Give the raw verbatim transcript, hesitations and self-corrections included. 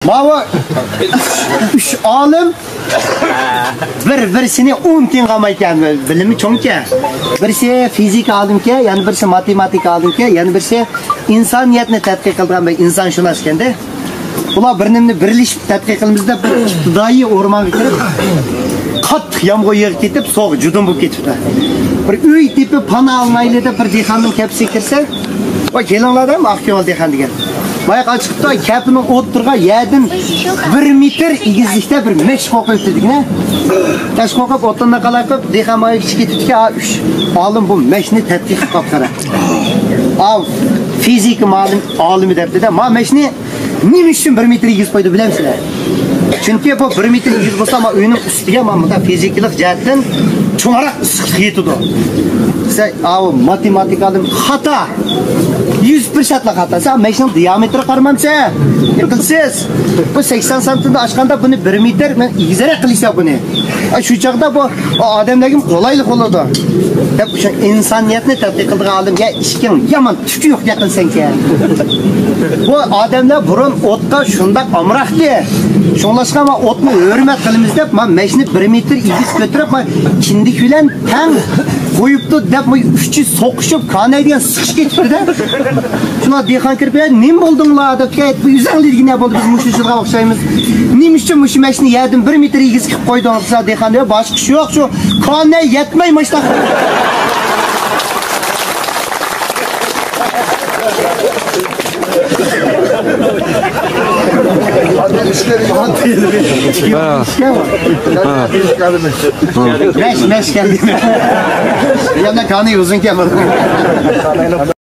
ئاۋۇ ئۈچ ئالىم بىر-بىرسىنى ئۇنتۇڭغانمايكەن، بىلىمى چوڭكەن. بىرسى فىزىكا ئالىمكەن، يەنە بىرسى ماتېماتىكا ئالىمكەن، يەنە بىرسى ئىنسانىيەتنى تەتقىق قىلىدىغان بىر ئىنسانشۇناسكەن-دە. بۇلار بىر نېمىنى بىرلىشىپ تەتقىق قىلىمىز دەپ، بىر ئىپتىدائىي ئورمانغا كىرىپ، قاتتىق يامغۇر يېغىپ كېتىپ، سوغۇق جۇدۇن بولۇپ كېتىپتۇ. بىر ئۆي تېپىپ، پانا ئالمايلى دەپ، بىر دېھقاننىڭ كەپىسىگە كىرسە، ۋاي، كېلىڭلار دەپ، ئاقكۆڭۈل دېھقان دېگەن. باياقى چىقىپتۇ، كەپىنىڭ ئوتتۇرىغا يەردىن بىر مېتىر ئېگىزلىكتە بىر مەش قوقۇپ ئۆتتى دېگىنە. مەش قوقۇپ، ئوتۇندا قالاي قىلىپ، دېھقان باياقى كېتىپتىكەن، ئا، ئۈچ ئالىم بۇ مەشنى تەتقىق قىلىپ قاپتۇ. ئاۋۇ فىزىكا مالىم-، ئالىمى دەپتۇ-دە، ما مەشنى نېمە ئۈچۈن بىر مېتىر ئېگىز قويدى بىلەمسىلەر؟ چۈنكى بۇ بىر مېتىر ئېگىز بولسا، ما ئۆينىڭ ئۈستىگە، ما مۇنداق فىزىكىلىق جەھەتتىن چوڭراق ئىسسىقلىق يېتىدۇ. سەن، ئاۋۇ ماتېماتىكادىن خاتا. يۈز پىرسەنتلا خاتا. سەن مەشنىڭ دىيامېتىرىغا قارىمامسەن؟ ئەقىلسىز. بۇ سەكسەن سانتىمدىن ئاشقاندا بۇنى بىر مېتىر، مەن ئېگىزرەك قىلىسەن بۇنى. ئا، شۇ چاغدا بۇ ئادەملەرگىمۇ قولايلىق بولىدۇ. دەپ، شۇ ئىنسانىيەتنى تەتقىق قىلىدىغان ئالىم، يا ئىشىكىڭ يامان، تۈكى يوق يېقىن سەنكەن. بۇ ئادەملەر بۇرۇن ئوتقا شۇنداق ئامراقتى. شۇڭلاشقا ما ئوتنى ھۆرمەت قىلىمىز دەپ، ما مەشنى بىر مېتىر ئېگىز كۆتۈرۈپ، ما كىندىك بىلەن تەڭ قويۇپتۇ دەپ، ما ئۈچى سوقۇشۇپ، كاناي دېگەن سىقىشىپ كېتىپتۇ-دە. شۇلار دېھقان كىرىپ، «يا، نېمە بولدۇڭلار؟» دەپ، «يا، بۇ ئۆزۈڭلار دېگىنە بولدى، بىز مۇشۇ يىلغا ئوخشايمىز. نېمە ئۈچۈن مۇشۇ مەشنى يەردىن بىر مېتىر ئېگىز قىلىپ قويدۇڭ؟» دېسە، دېھقان، «يا، باشقا ئىش يوق، شۇ كاناي يەتمەي مۇشۇنداق.» مەش، مەش كەلدى. يەنە كانى ئۇزۇن كەلدى.